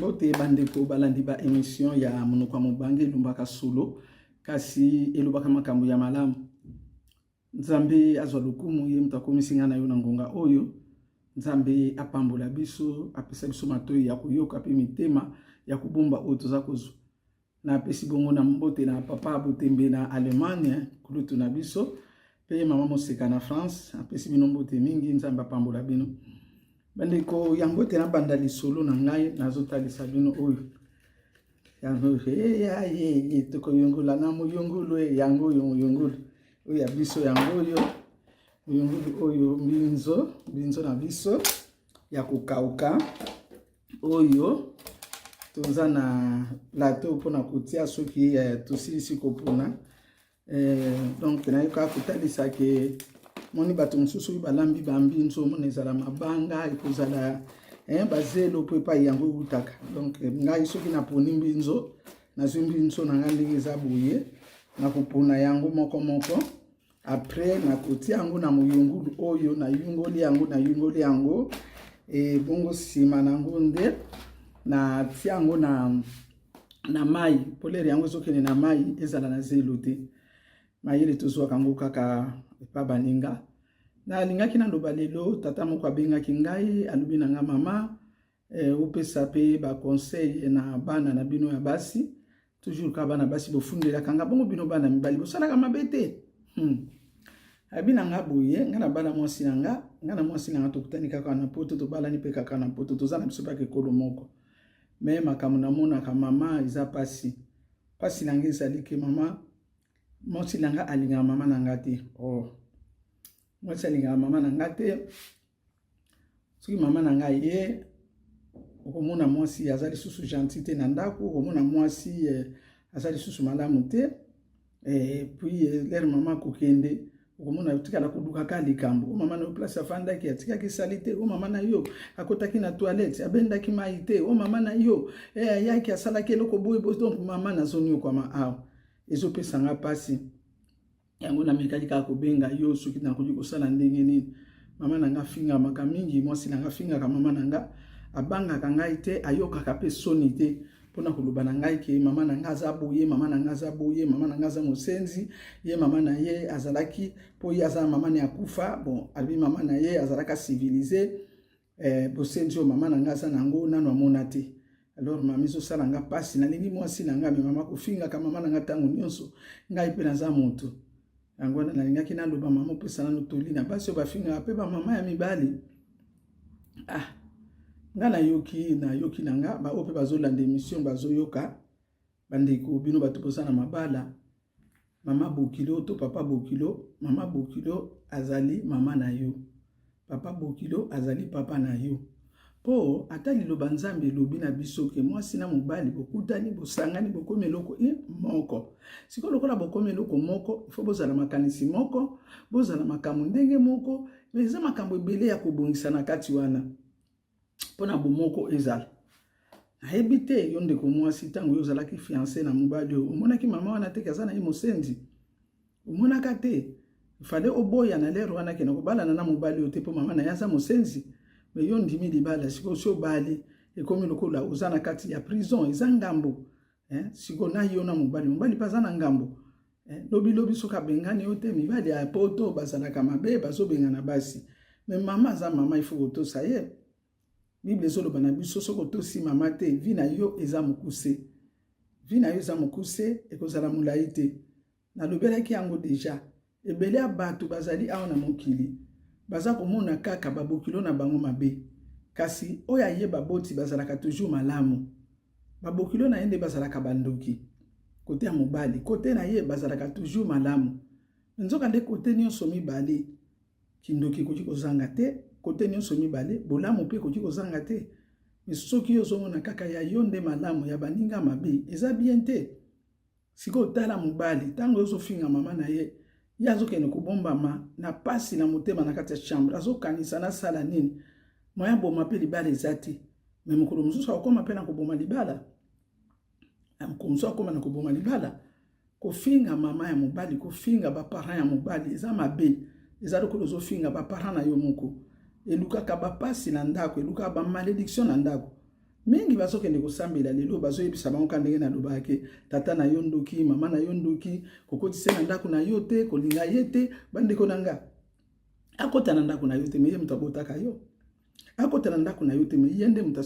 Mbote bandeko balandi ba emission ya monoko ya mobange elumbaka solo kasi elobaka makambo ya malamu. Nzambe azwa lokumu, ye moto akomisi ngai na yo na ngonga oyo. Nzambe apambola biso, apesa biso matoi ya koyoka mpe mitema ya kobomba oyo toza kozwa. Napesi bongo na mbote na papa Botembe na Allemagne, kulutu na biso, mpe mama Moseka na France. Apesi bino mbote mingi, Nzambe apambola bino. Bandeko, yango ete nabanda lisolo na ngai, nazotalisa bino oyo yango ye tokoyongola na moyongolo, yango oyo moyongolo oyo ya biso, yango oyo moyongolo oyo mbinzo mbinzo na biso ya kokauka oyo toza na plateau mpona kotia soki tosilisi kopona. Donc naye kaka kotalisa ke moni bato mosusu oyo balambi bambinzo, omona ezala mabanga, ekozala bazelo mpo epai yango eutaka. Donc ngai soki naponi mbinzo, nazwi mbinzo na ngai ndenge eza boye, nakopona yango moko moko. Après nakotia yango na moyungulu oyo, nayungoli yango, nayungoli yango ebongo, nsima nango nde natia yango na mai polere. Yango ezokende na mai, ezala na zelo te. Mayele tozwaka yango kaka epa baninga. Nalingaki naloba lelo, tata moko abengaki ngai, alobi na nga: "Mama, opesa mpe baconseil na bana na bino ya basi. Toujours kaka bana basi bofundelaka nga, bongo bino bana mibali bosalaka mabe te." Abi na nga boye: "Nga na bana mwasi na nga, nga na mwasi na nga tokutani kaka na Poto, tobalani mpe kaka na Poto, toza na biso kaka ekolo moko. Mais makambo namonaka, mama, eza pasi. Pasi na nga ezali ke mama, mwasi na nga alingaka mama na nga te. Oh, mwasi alingaka mama na nga te. Soki mama na ngai ye, okomona mwasi aza lisusu gentil te na ndako, okomona mwasi aza lisusu malamu te. Puis l'heure mama akokende, okomona otikala kolukaka likambo: o mama na yo, place afandaki atikaki sali te, o mama na yo akotaki na toilette, abendaki mai te, o mama na yo ayaki asalaki eloko boye boye. Donc mama, nazoniokwama awa, ezopesanga mpasi. Yango namekaki kaka kobenga yo soki nakoki kosala ndenge nini. Mama na nga afingamaka mingi, mwasi na nga afingaka mama na nga, abangaka ngai te, ayokaka mpe soni te mpona koloba na ngai ke mama na nga aza boye, mama na nga aza boye, mama na nga aza mosenzi. Ye mama na ye azalaki, mpo ye aza mama na akufa, bon, alobi mama na ye azalaka civilisé. Bosenzi oyo mama na nga aza nango, nano amona te. Alors mama, ezosala nga mpasi. Nalingi mwasi na nga, mais mama kofingaka mama na nga ntango nyonso. Ngai mpe naza moto." Yango wana nalingaki naloba, mama, opesa nano toli na basi oyo bafingaka mpe bamama ya mibali. Ah, nga nayoki, nayoki na nga, baoyo mpe bazolanda émission bazoyoka. Bandeko, bino bato boza na mabala, mama bokilo to papa bokilo, mama bokilo azali mama na yo, papa bokilo azali papa na yo. Mpo ata liloba Nzambe elobi na biso ke mwasi na mobali bokutani, bosangani, bokomi eloko moko. Sikoyo lokola bokomi eloko moko, ifo bozala makanisi moko, bozala makambo ndenge moko. Mais eza makambo ebele ya kobongisa na kati wana mpona bomoko ezala. Nayebi te, yo ndeko mwasi, ntango yo ozalaki fiancé na mobali oyo, omonaki mama wana te ke aza na ye mosenzi? Omonaka te? Fallait oboya na l'heure wana, kende kobalana na mobali oyo te, mpo mama na ye aza mosenzi. Mais yo ndimi libala. Sikoyo si obali, ekomi lokola oza na kati ya prison, eza ngambo. Sikoyo na yo na mobali, mobali mpe aza na ngambo. Lobilobi soki abengani yo te, mibali ya Poto bazalaka mabe, bazobengana basi. Mais mama aza mama, il faut kotosa ye. Bible ezoloba na biso, soki otosi mama te, vie na yo eza mokuse, vie na yo eza mokuse, ekozala molai te. Nalobelaki yango déjà. Ebele ya bato bazali awa na mokili, baza komona kaka babokilo na bango mabe, kasi oyo aye baboti bazalaka toujours malamu. Babokilo na ye nde bazalaka bandoki. Côté ya mobali, côté na ye bazalaka toujours malamu. Nzoka nde côté nyonso mibale, kindoki ekoki kozanga te. Côté nyonso mibale, bolamu mpe ekoki kozanga te. Mais soki ozomona kaka ya yo nde malamu, ya baninga mabe, eza bien te. Sikoyo tala mobali, ntango ozofinga mama na ye, ye azokende kobombama na pasi na motema na kati ya chambre, azokanisa: nasala nini? Moya boma mpe libala eza te. Mais mokolo mosusu akokóma mpe na koboma libala, mokolo mosusu akóma na koboma libala. Kofinga mama ya mobali, kofinga baparent ya mobali eza mabe, eza lokola ozofinga baparent na yo moko. Elukaka bapasi na ndako, elukaka bamalédiction na ndako. Mingi bazokende kosambela lelo, bazoyebisa bango ka ndenge nalobaka ke tata na yo ndoki, mama na yo ndoki, kokotisa na ndako na yo te, kolinga ye te. Bandeko na nga, akota na ndako na yo te, me ye moto abotaka yo. Akota na ndako na yo te, me ye nde moto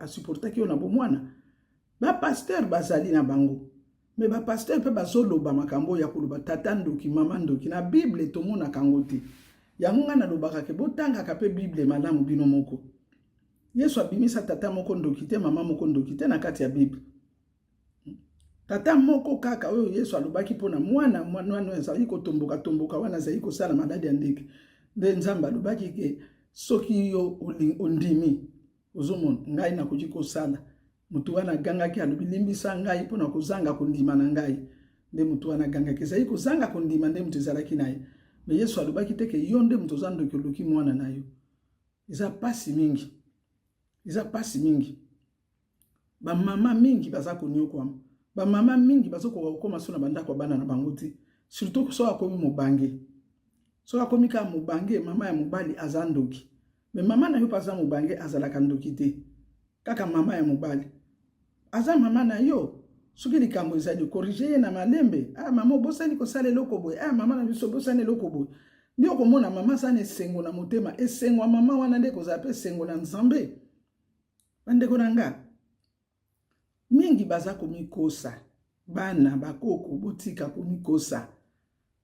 asupportaki yo na bomwana. Bapasteur bazali na bango, me bapasteur mpe bazoloba makambo oyo ya koloba tata ndoki, mama ndoki. Na Bible tomonaka yango te. Yango ngai nalobaka ke botangaka mpe Bible malamu bino moko. Yesu abimisa tata moko ndoki te, mama moko ndoki te na kati ya Bible. Tata moko kaka oyo Yesu alobaki mpo na mwana mwana oyo azali kotomboka tomboka wana azali kosala maladi ya ndeke, nde Nzambe alobaki ke soki yo ondimi, ozomona ngai nakoki kosala. Moto wana agangaki, alobi limbisa ngai mpo na kozanga kondima na ngai. Nde moto wana agangaki, ezali kozanga kondima nde moto ezalaki na ye. Me Yesu alobaki te ke yo nde moto oza ndoki, oluki mwana na yo. Eza pasi mingi, eza pasi mingi. Bamama mingi baza konyokwama, bamama mingi bazokoka kokóma so na bandako ya bana na bango te, surtout soki akomi mobange. Soki akomi kaka mobange, mama ya mobali aza ndoki. Me mama na yo mpe aza mobange, azalaka ndoki te. Kaka mama ya mobali aza mama na yo. Soki likambo ezali, corriger ye na malembe. Ah mama, obosani kosala eloko boye. Ah mama na biso, obosani eloko boye. Nde okomona mama aza na esengo na motema. Esengo ya mama wana nde ekozala mpe esengo na Nzambe. Bandeko na nga, mingi baza komikosa. Bana bakoko, botika komikosa,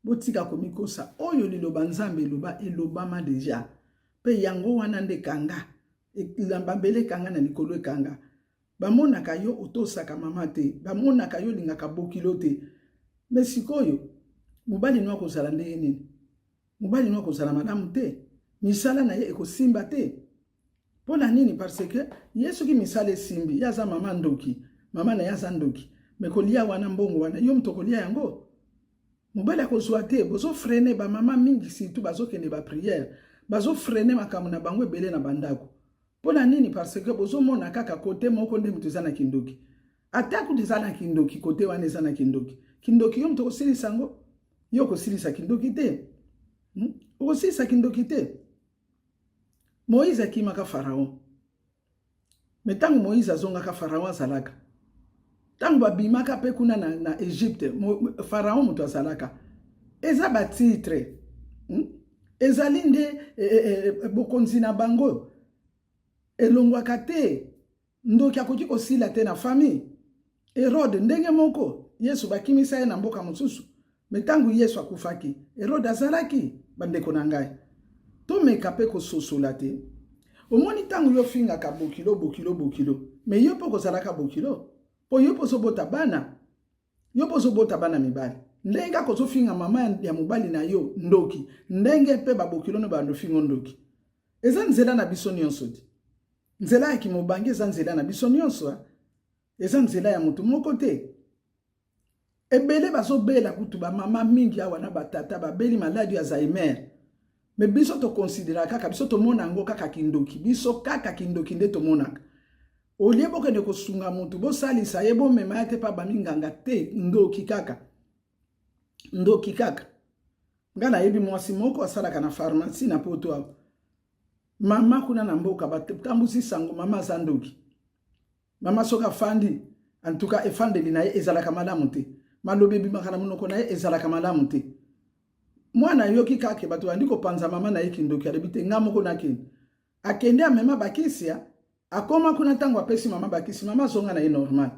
botika komikosa. Oyo liloba Nzambe eloba, elobama deja, mpe yango wana nde kanga mabele, ekanga na likolo, ekanga. Bamonaka yo otosaka mama te, bamonaka yo olingaka bokilo te. Me sikoyo mobali no akozala ndenge nini? Mobali no akozala malamu te, misala na ye ekosimba te. Mpo na nini? Parce que ye soki misala esimbi, ye aza mama ndoki, mama na ye aza ndoki. Me kolia wana, mbongo wana, yo moto okolia yango, mobali akozwa te. Bozofreiner bamama mingi, surtout bazokende baprière, bazofreiner makambo na bango ebele na bandako. Mpo na nini? Parce que bozomona kaka kote moko nde moto eza na kindoki. Ata kutu eza na kindoki, kote wana eza na kindoki. Kindoki, yo moto okosilisa yango? Yo okosilisa kindoki te, Okosilisa kindoki te. Moïse akimaka Pharaon, me ntango Moïse azongaka, Pharaon azalaka. Ntango babimaka mpe kuna na Egypte, Pharaon moto azalaka. Eza batitre, Ezali nde bokonzi na bango elongwaka te. Ndoki akoki kosila te na famille. Herode ndenge moko, Yesu bakimisa ye na mboka mosusu, me ntango Yesu akufaki, Herode azalaki. Bandeko na ngai, tomeka mpe kososola te. Omoni, ntango yo ofingaka bokilo, bokilo, bokilo, me yo mpe okozalaka bokilo, mpo yo mpe ozobota bana, yo mpe ozobota bana mibali. Ndenge kaka ozofinga mama ya mobali na yo ndoki, ndenge mpe babokilo no bandofingo ndoki. Eza nzela na biso nyonso te. Nzela ya kimobange eza nzela na biso nyonso, eza nzela ya motu moko te. Ebele bazobela kutu, bamama mingi awa na batata babeli maladi ya Alzheimer. Me biso tokonsidera kaka, biso tomona yango kaka kindoki. Biso kaka kindoki nde tomonaka. Olie bokende kosunga motu, bosalisa ye, bomema ye te mpa baminganga te. Ndoki kaka, ndoki kaka. Nga nayebi mwasi moko asalaka na pharmacie na Poto awa. Mama kuna na mboka batambusi sango mama aza ndoki. Mama soki afandi, en tout cas efandeli na ye ezalaka malamu te, maloba ebimaka na monoko na ye ezalaka malamu te. Mwana ayoki kaka bato bandi kopanza mama na ye kindoki, alobi te, nga moko nakende. Akende, amema bakisi, akoma kuna. Ntango apesi mama bakisi, mama azonga na ye normal,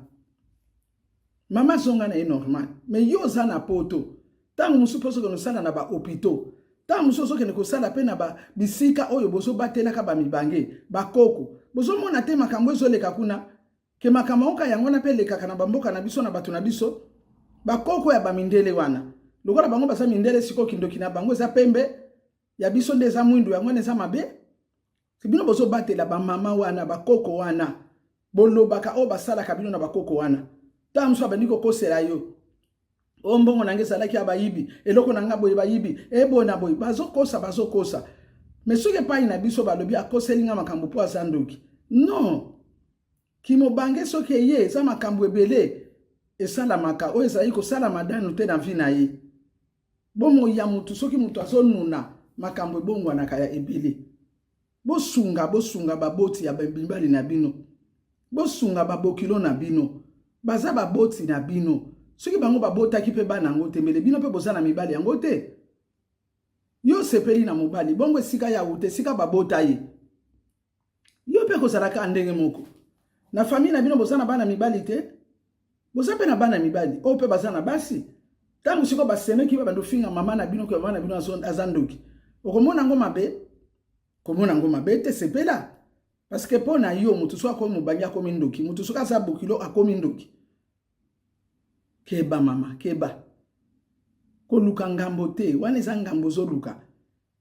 mama azonga na ye normal. Me yo oza na Poto, ntango mosusu mpe ozokende kosala na bahôpitaux, ntango mosusu ozokende kosala mpe na bisika oyo bozobatelaka bamibange, bakoko, bozomona te makambo ezoleka kuna? Ke makambo yango ka yango wana mpe elekaka na bamboka na biso, na bato na biso, bakoko ya bamindele wana. Lokola bango baza mindele, sikoyo kindoki na bango eza pembe, ya biso nde eza mwindu, yango wana eza mabe. Bino bozobatela bamama wana, bakoko wana, bolobaka oyo basalaka bino na bakoko wana. Ntango mosusu abandi kokosela yo: o mbongo na ngai ezalaki ya bayibi, eloko na ngai boye bayibi, eboye na boye. Bazokosa, bazokosa. Me soki epai na biso balobi akoseli nga makambo mpo aza ndoki, non. Kimobange soki eye, eza makambo ebele esalamaka oyo ezali kosalama danu te na vie na ye. Bomoi ya motu, soki moto azonuna, makambo ebongwanaka ya ebele. Bosunga, bosunga baboti ya mibali na bino. Bosunga babokilo na bino. Baza baboti na bino. Soki bango babotaki mpe bana yango te, mbele bino mpe boza na mibali yango te. Yo osepeli na mobali, bongo esika ya wuta, esika babota ye. Yo mpe kozala kaka ndenge moko. Na famille na bino boza na bana mibali te? Boza mpe na bana mibali oyo mpe baza na basi. Ntango sikoyo basemeki babanda ofinga mama na bino ke mama na bino aza ndoki, okomona yango mabe? Komona yango mabe te, sepela. Parce que mpo na yo moto soki akomi mobange akomi ndoki, moto soki aza bokilo akomi ndoki. Keba mama, keba. Koluka ngambo te, wana eza ngambo ozoluka.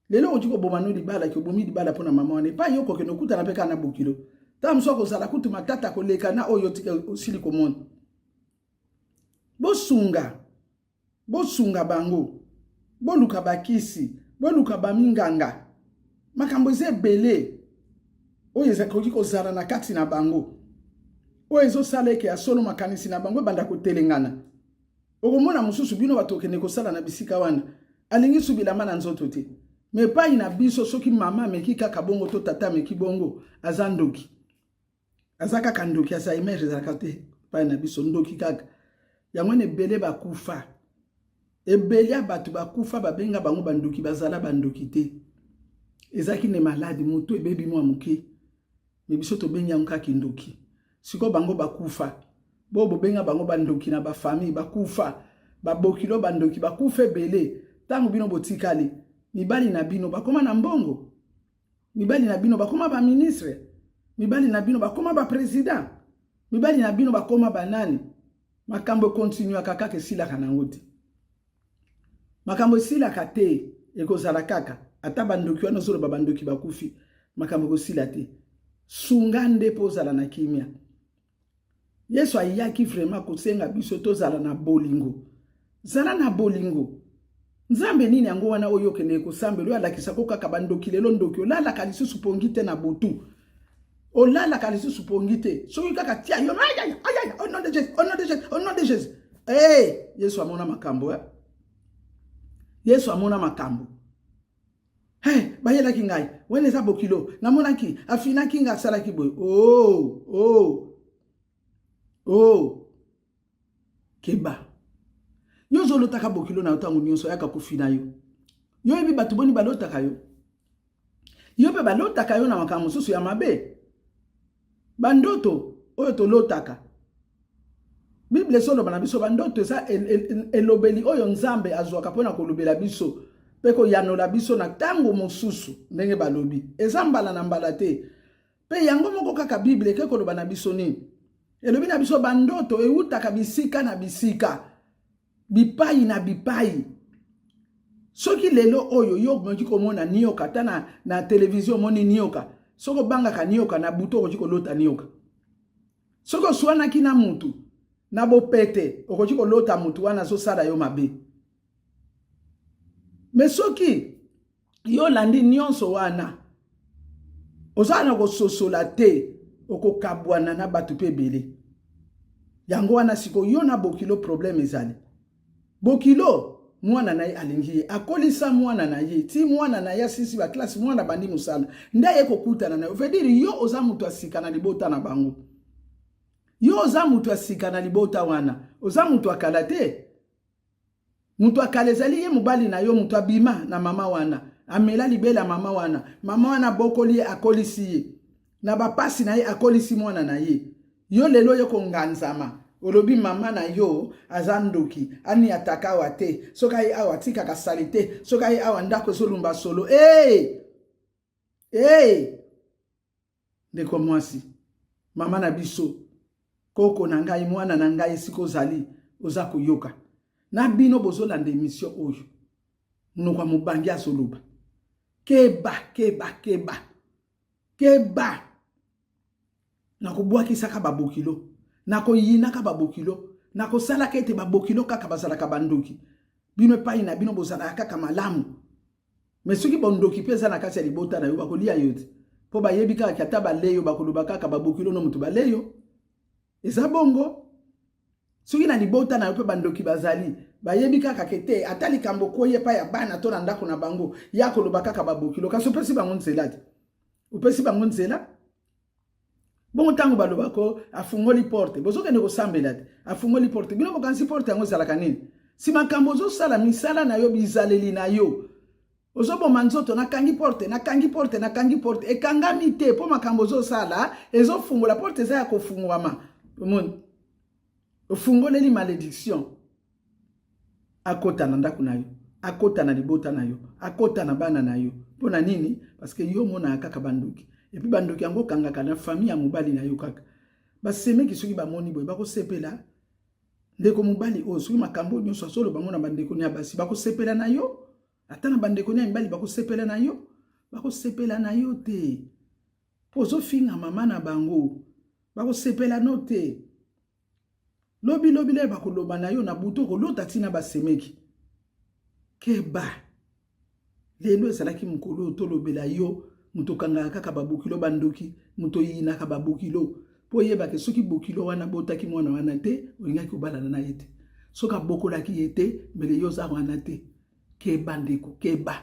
Lelo okoki koboma no libala, ki obomi libala mpo na mama wana. Epai yo okokende okutana mpe kaka na bokilo. Ntango mosusu akozala kutu matata koleka na oyo otika osili komona. Bosunga, bosunga bango, boluka bakisi, boluka baminganga. Makambo eza ebele oyo ekoki kozala na kati na bango, oyo ezosala eke ya solo makanisi na bango ebanda kotelengana. Okomona mosusu bino bato okende kosala na bisika wana alingi su bilamba na nzoto te. Me epai na biso soki mama ameki kaka bongo to tata ameki bongo aza ndoki. Aza kaka ndoki, Alzheimer ezalaka te epai na biso, ndoki kaka. Yango wana ebele bakufa. Ebele ya bato bakufa babenga bango bandoki, bazala bandoki te. Ezalaki nde maladi, moto ebebi mwa moke. Me biso tobengi yango kaka kindoki. Sikoyo bango bakufa. Bo bobenga bango bandoki na ba famille bakufa. Babokilo bandoki bakufa ebele. Tango bino botikali, mibali na bino bakoma na mbongo. Mibali na bino bakoma ba ministre. Mibali na bino bakoma ba president. Mibali na bino bakoma ba nani. Makambo ekontinuaka kaka, esilaka nango te. Makambo esilaka te, ekozala kaka. Ata bandoki wana ozoloba bandoki bakufi, makambo ekosila te. Sunga nde mpo ozala na kimia. Yesu ayaki vraiment kosenga biso tozala na bolingo. Zala na bolingo. Nzambe nini yango wana oyo okendeke kosambela, oyo alakisako kaka bandoki lelo ndoki, olalaka lisusu pongi te na butu. Olalaka lisusu pongi te. Soki kaka tia yo, ay, ay, ay, ay, au nom de Jésus, au nom de Jésus, au nom de Jésus. Hey, Yesu amona makambo, eh? Yesu amona makambo. Hey, bayelaki ngai, wana eza bokilo, namonaki, afinaki ngai, asalaki boye. Oh, oh, oh. Keba. Yo ozolotaka bokilo na yo ntango nyonso, ayaka kofina yo. Yo oyebi bato boni balotaka yo? Yo mpe balotaka yo na makambo mosusu ya mabe. Bandoto oyo tolotaka, Bible ezoloba na biso bandoto eza elobeli oyo Nzambe azwaka mpona kolobela biso mpe koyanola biso na ntango mosusu, ndenge balobi eza mbala na mbala te. Mpe yango moko kaka Bible eke koloba na biso nini? Elobi na biso bandoto ewutaka bisika na bisika, bipai na bipai. Soki lelo oyo yo okoki komona nioka ata na televizio omoni nioka, soki obangaka nioka na butu okoki kolota nioka. Soki oswanaki na mutu na bopete okoki kolota mutu wana azosala yo mabe. Me soki yo olandi nyonso wana oza na kososola te, okokabwana na bato mpe ebele. Yango wana sikoyo yo na bokilo problème ezali. Bokilo mwana na ye alingi ye, akolisa mwana na ye ti mwana na ye asilisi ba classe, mwana bandi mosala nde aye kokutana na yo. Veut dire yo oza moto ya sika na libota na bango. Yo oza moto ya sika na libota wana, oza moto ya kala te. Moto ya kala ezali ye mobali na yo, moto abima na mama wana, amela libele ya mama wana, mama wana abokoli ye, akolisi ye na bapasi na ye, akolisi mwana na ye. Yo lelo yo konganzama, olobi mama na yo aza ndoki, aniataka awa te, soki aye awa atikaka salite, soki aye awa ndako ezolumba solo. Hey! Hey! Ndeko mwasi, mama na biso, koko na ngai, mwana na ngai, esika ozali, oza koyoka. Na bino bozolanda emission oyo, monoko ya mobange azoloba. Keba, keba, keba. Keba. Nakobwakisaka babokilo, nakoyinaka babokilo, nakosalaka ete babokilo kaka bazalaka bandoki. Bino epai na bino bozalaka kaka malamu. Mais soki bondoki mpe eza na kati ya libota na yo, bakolia yo te. Mpo bayebi kaka ata bale yo, bakoloba kaka babokilo no moto bale yo. Eza bongo. Soki na libota na yo mpe bandoki bazali, bayebi kaka ke te, ata likambo okwei epai ya bana to na ndako na bango, ya koloba kaka babokilo. Kasi opesi bango nzela te. Opesi bango nzela. Bongo ntango balobako afungoli porte, bozokende kosambela te, afungoli porte, bino bokanisi porte yango ezalaka nini? Si makambo ozosala, misala na yo, bizaleli na yo, ozoboma nzoto. Nakangi porte, nakangi porte, nakangi porte, ekangami te, mpo makambo ozosala ezofungola porte. Eza ya kofungwama. Omoni, ofungoleli malédiction akota na ndako na yo, akota na libota na yo, akota na bana na yo. Mpo na nini? Parce que yo omonaka kaka bandoki, et puis bandoki yango okangaka na famille ya mobali na yo. Kaka basemeki, soki bamoni boye, bakosepela? Ndeko mobali oyo, soki makambo nyonso azoloba ngo na bandeko ya basi, bakosepela na yo? Ata na bandeko ya mibali, bakosepela na yo? Bakosepela na yo te, mpo ozofinga mama na bango. Bakosepela no te. Lobilobi le bakoloba na yo na butu, okolota ntina basemeki. Keba. Lelo ezalaki mokolo oyo tolobela yo, moto okangaka kaka babokilo, bandoki, moto oyinaka babokilo, mpo oyebake soki bokilo wana botaki mwana wana te, olingaki kobalana na ye te. Soki abokolaki ye te, mbele yo oza wana te. Keba, ndeko, keba.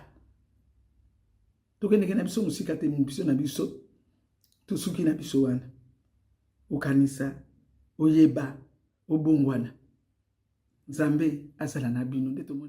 Tokendeke na biso mosika te. Biso na biso tosuki na biso wana. Okanisa, oyeba, obongwana. Nzambe azala na bino. Nde tomoni.